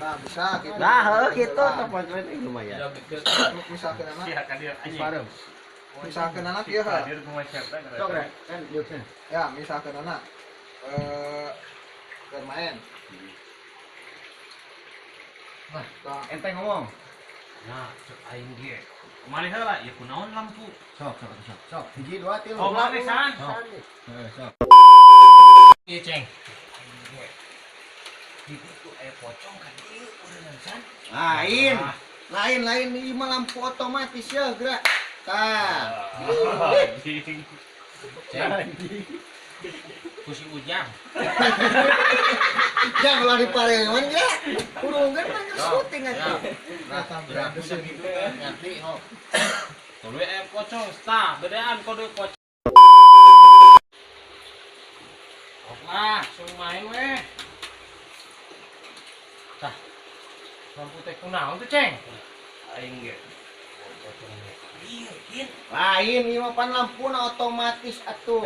Nah, bisa gitu. Nah, heuh kitu tah potret lumayan. Misalkan anak, Sia ka dieu anjing. Parem. Misalkan anak ya. Hadir kumaha siapa? Sok rek, kan jokesnya. Ya, misalkan anak bermain. Nah, Tah, ente ngomong. Nah, cek aing ge. Maneh heula ieu kunaon lampu? Sok, sok, sok, sok. Hiji, dua, tilu. Oh, maneh san. Sok. Heeh, sok. Ieu ceng. Aing ge. Di ditu aya pocong kan ieu urang san. Lain. Lain, lain ieu mah lampu otomatis ya, gerak. Tah. Anjing. Ceng. Ku si Ujang. Jangan ulah dipareman ya. Hurungkeun mah geus syuting atuh. nah, Gerak ku sakitu teh ngerti ho. Tuluy aya pocong, tah bedean kode pocong. Sok lah, langsung main weh. Tah. Lampu teh kunaon tuh, Ceng? Aing ge. Pocong ge. Iya, kin. Lain ieu mah pan lampuna otomatis atuh.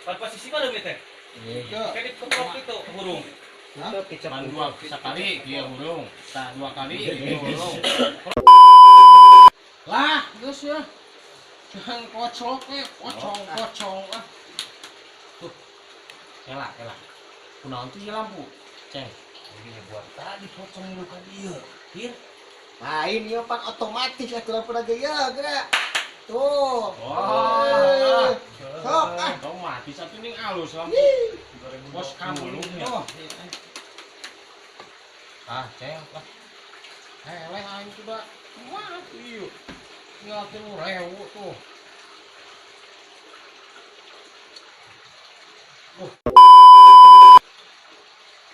Pan posisi mana teh? Iya. Kayak dikeprok itu hurung. Hah? Pan dua sekali dia hurung. Tah dua kali dia hurung. Lah, geus ya. Jangan kocok eh, pocong pocong ah. Tuh. Kela, kela. Kunaon tuh ieu lampu? Ceng. Ini buat tadi pocong lu kan ieu. Hir. Lain ieu pan otomatis atuh lampuna ge ya, gerak. Tuh. Wah. Sok ah. Otomatis atuh ning alus lampu. Bos kamu Tuh. Ah, ceng lah. Heleh aing sudah mati ieu. Tinggal 3.000 tuh.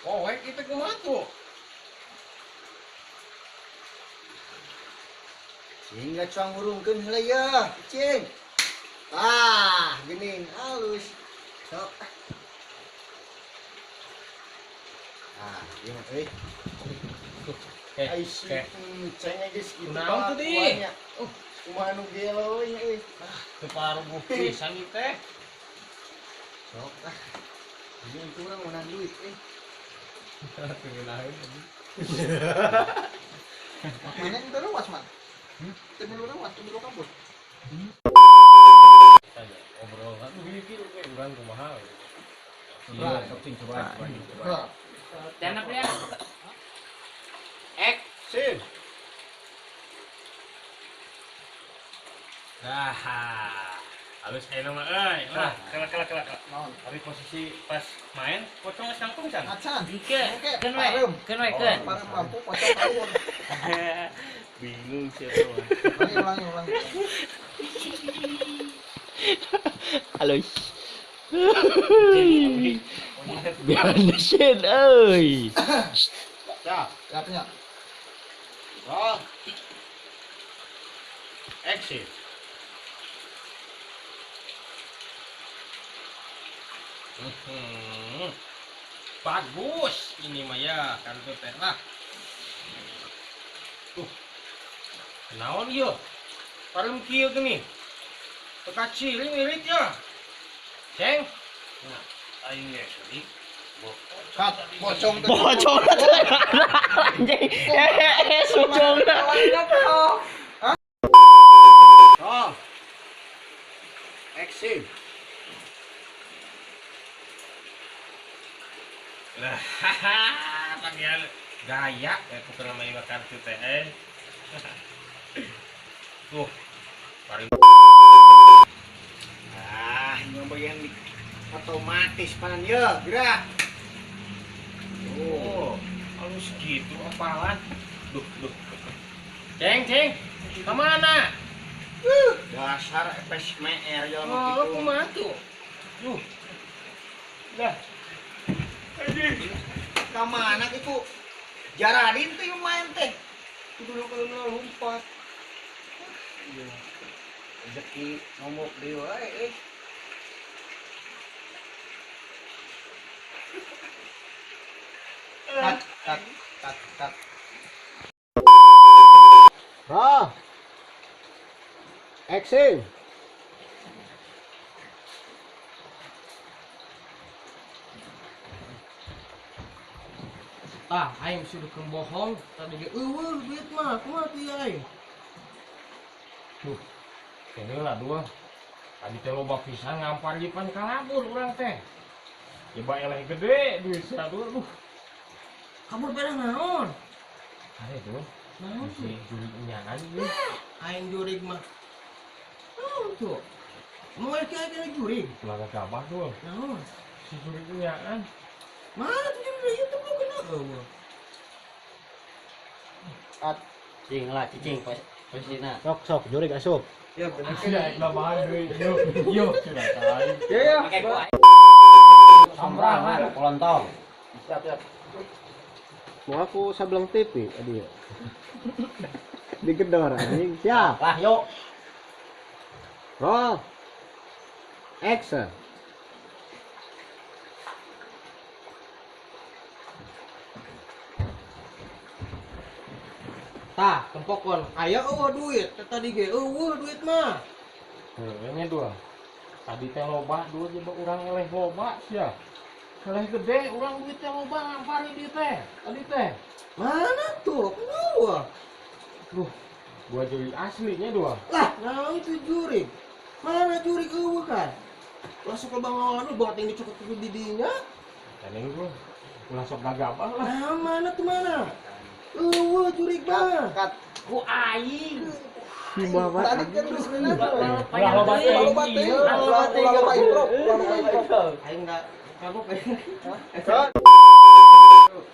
Oh, kita kumaha tuh? Sehingga cuang hurungkeun heula ya, cing. Ah, geuning halus. Sok. Ah, ieu mah euy. Eh, Ai si ceng geus kitu. Kunaon tuh, Di? Kumaha nu gelo nya euy. Teu paruguh pisan ieu teh. Sok ah. Ini itu urang menang duit euy. Mana yang terluas, Man? Tim lu luas, tim lu kampus. Tanya obrolan mikir we urang kumaha. Coba, sok cing coba. Nah, Dan apa ya? Action. Nah, halus ayeuna mah euy. Lah, kela kela kela. naon? Tapi posisi pas main pocong geus nangtung can. Acan. Oke, Oke, keun we, parem. keun we, keun. Parem lampu pocong kabur. Bingung siapa mah. Ulangi, ulangi, ulangi. Halus. Bianesin euy. Siap. Siapnya. Roll. Action. Bagus ini mah ya kartu teh lah. Tuh. Naon ieu? Parem kieu geuning. Teka ciling irit ya. Ceng. Nah, aing ge deui. Cut, pocong teh. Pocong anjing. Eh, pocongna. Roll. Action. Lah, bagian gaya ya aku pernah main kartu teh. Tuh. Paling Ah, ini bagian di otomatis panan ya, gerak. Oh, halus gitu apalan. Duh, duh. Ceng, ceng. Kemana? Dasar epes meer ya Oh, gitu. kumaha tuh? Duh. Dah. Ka mana gitu? Jaradin tuh yang main teh. Kudu kalau lompat. Iya. Rezeki ngomong deui wae eh. Cut, cut, cut, cut. Action. Tah, aing sudah bohong tadi ge eueuh duit mah, kumaha teh aing? Duh, lah dua. Tadi teh loba pisan ngampar jipan kalabur urang teh. Coba eleh gede duit sia dua, duh. Kabur pada naon? Are tuh. Naon sih jurig nyaan ieu? Aing jurig mah. Naon tuh? Mau aing kena jurig? Ulah gabah tuh. Naon? Si jurig nyaan. Mana tuh jurig ieu teh kena eueuh. At cing lah cicing posisina. Sok sok jurig asup. Ya bener. Sia labahan deui. Yo yo sudah tai. Ya ya. Samprang kolontong. Siap siap. Mau aku sableng TV tadi ya. Digedor anjing. Siap. Lah yuk. Roll. Action. Tah, tempokon. Aya eueuh duit, tadi ge eueuh duit mah. Heueuh nya dua. Tadi teh loba duit coba urang eleh loba sia. Eleh gede urang duit teh loba ngampar di teh. Tadi teh. Mana tuh? Kumaha? Duh, gua jurig aslinya dua. Lah, naon itu jurig? Mana jurig eueuh kan? Langsung ke bangolan lu bawa ting dicokot ku di dinya. Tadi gua ulah sok gagabah lah. Nah, mana tuh mana? Eueuh jurig mah. Kat ku aing. Tadi kan bismillah. Ulah loba teuing. Ulah loba improv, ulah loba improv. Aing enggak kagok aing.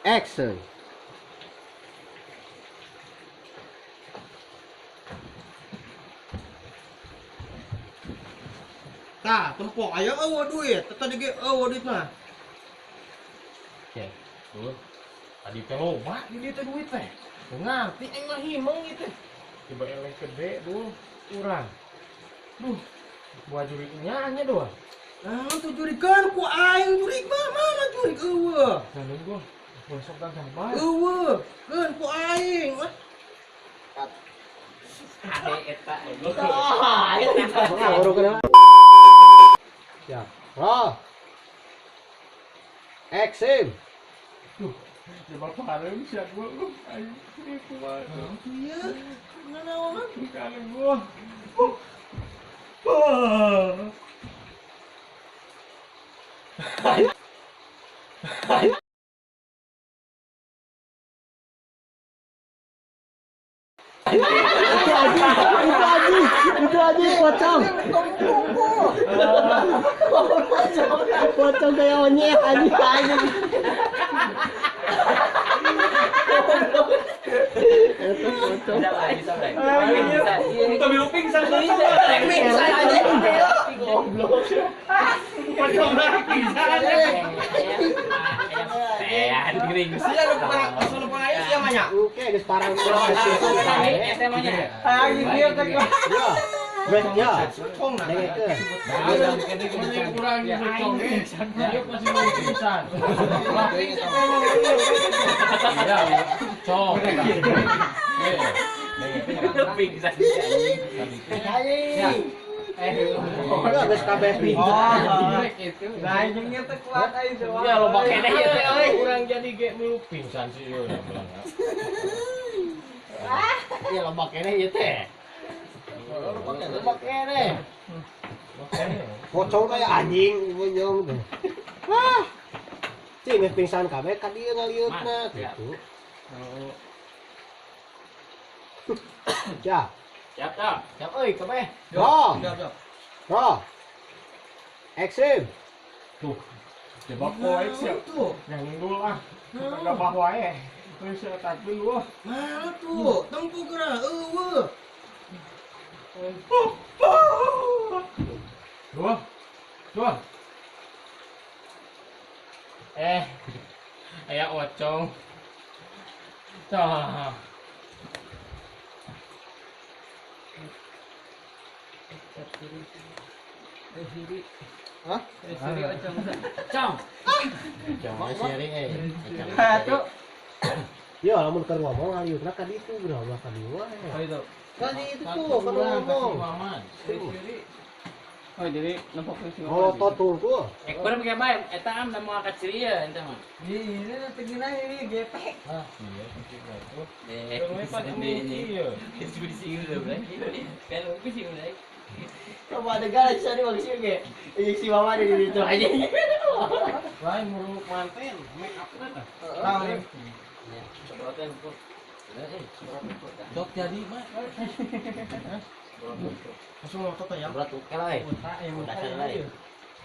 Action. Tah, tempok aya eueuh duit. Tadi ge eueuh duit mah. Oke, tuh. Tadi teh loba di dieu teh duit teh. Teu ngarti aing mah himeng ieu teh. Coba eleh gede duh urang. Duh, buah jurig nya dua. Nah, tuh jurig kan ku aing jurig mah mana jurig eueuh. Nah, gua besok gagabah. Eueuh, keun ku aing. Kat. Ade eta. Ah, baru kenal. Siap. Roll. Action. Duh, coba parem sia gua lu. Aing ieu kumaha. Iya, nanaonan kali gua. Itu aja pocong. Pocong kayak onyek anjing anjing. Itu pocong. Untuk biru pingsan pingsan aja. Goblok. Pocong pingsan aja. Gering. Sia lu lupa aja sia mah nya. Oke, geus parang. Eta mah nya. Hayang ieu teh. Ya. Ya. Kurang pocong. Ieu pasti mau pingsan. Lah pingsan. Ya, cok. Pingsan. Anjing. Udah geus kabeh pingsan. itu. Nah, jeung ieu teh kuat aing teh. Ya loba keneh ieu teh euy. Urang jadi ge milu pingsan sih ieu. Ah, ya loba keneh ieu teh. Loba keneh. Pocong kayak anjing bonyong teh. Wah. Cing geus pingsan kabeh ka dieu ngalieutna gitu. Siap. Siap, siap. Siap euy, kabeh. Roll. Siap siap. Roll. Action. Tuh. Coba poek siap tuh. Yang dulu ah. Gabah wae. Geus sia takbil gua. Mana tuh? Tempuh geura eueuh. Dua. Dua. Aya ocong. Tah. Hah? Cong. Cong sharing eh. Tuh. Yo, lamun keur ngomong ngaliutna ka ditu geura ulah ka dieu wae. Oh itu. Tadi itu tuh kalau ngomong. Oh, jadi nempok si Molotot tungku. Ekor pakai bae, eta am da moal kaciri ya ente mah. Ini tegina ini gepek. Ah, iya, itu. Eh, Coba ada garis tadi bagus juga. Si mama ada di situ aja. Lain muruk manten, make up tah. Tahu. Dok jadi mah. Langsung ngotot ya. Berat tuh kela eh. Dasar lah.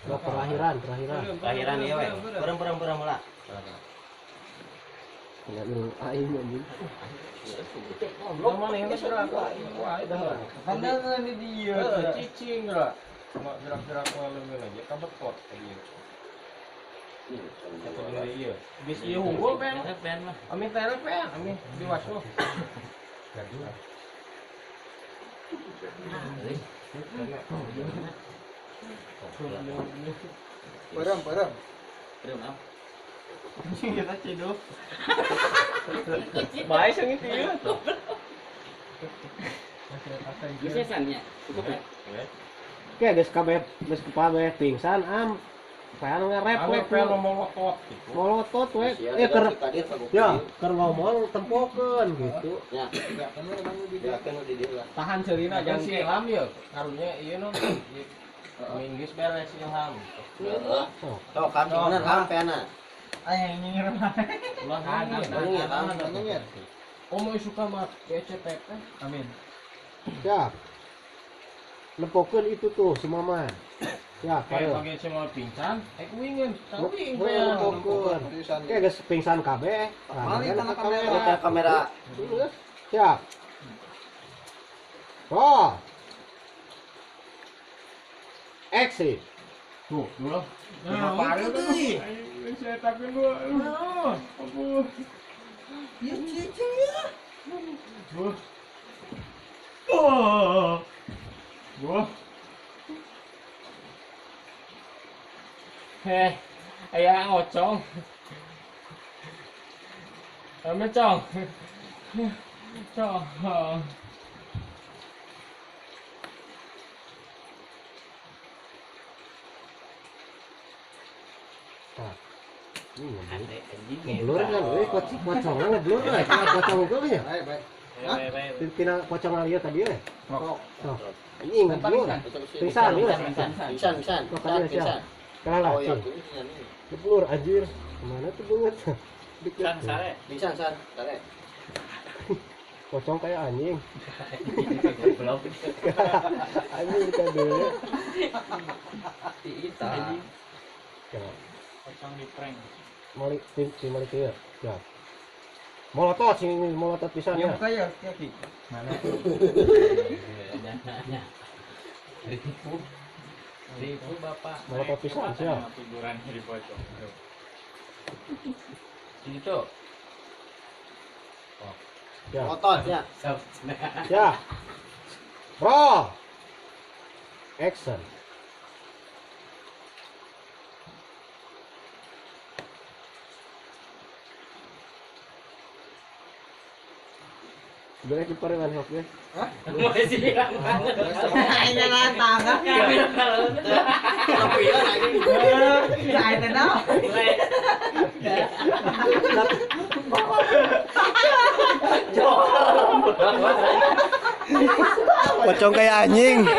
Dok perakhiran, perakhiran. Akhiran ieu we. Perem-perem heula. Enggak minum aing anjing. Mana yang gerak? Wah, dah. Pandangan di dia. Cicing gerak. Cuma gerak-gerak leungeun aja kabetot ieu. Ieu. Bis ieu unggul pen. Pen mah. Ami teh pen, ami diwasuh. Perem, perem. Perem am. Kita ciduk. Bae sing itu ieu. Bisa sannya. Cukup ya. Oke, geus kabeh geus kabeh pingsan am. Pengen ngerep we. Pengen molotot gitu. Molotot we. Eh keur ya, keur ngomong tempokeun gitu. Ya. Tahan cerina jangan si Ilham ya. Karunya ieu nu. Minggis beres Ilham. Tuh kan bener ham pena. Ay, nyengir mah. Ulah Nyengir. Oh mau suka mah BCTP. Amin. Siap. Nempokeun itu tuh si Maman. Ya, kayak kayak pakai semua pingsan, kuingin, tapi nempokeun. Oke, geus pingsan kabeh. Mali kana kamera. Kita kamera. Siap. Roll. Exit. Tuh, dulu. Nah, itu tuh. Saya takut gua. Aduh. Ya cicing ya. Gua. Oh. Gua. Heh, ayah ngocong. Ame cong. Cong. Ngeblur kan, euy pocongna ngeblur we, pocong unggul nya. Baik, baik. Tina pocong lieu tadi we. Sok. Anjing ngeblur. Pingsan ieu. Pingsan, pingsan. Pingsan. Kalah lah. Ngeblur anjir. Kemana tuh banget? Pingsan sare. Pingsan, sare. Sare. Pocong kayak anjing. Anjing tadi. Itu anjing. Pocong di prank. Malik si Malik ieu. Ya. Molotot sing molotot pisan ya. Buka ya, Ki. Mana? Ribu. Ribu Bapak. Molotot pisan siap. Figuran di pocong. Itu. Ya. Molotot ya. Ya. Roll. Action. Boleh diparingan hok ya? Hah? Masih hilang. Ini lah tangga. Pocong kayak anjing.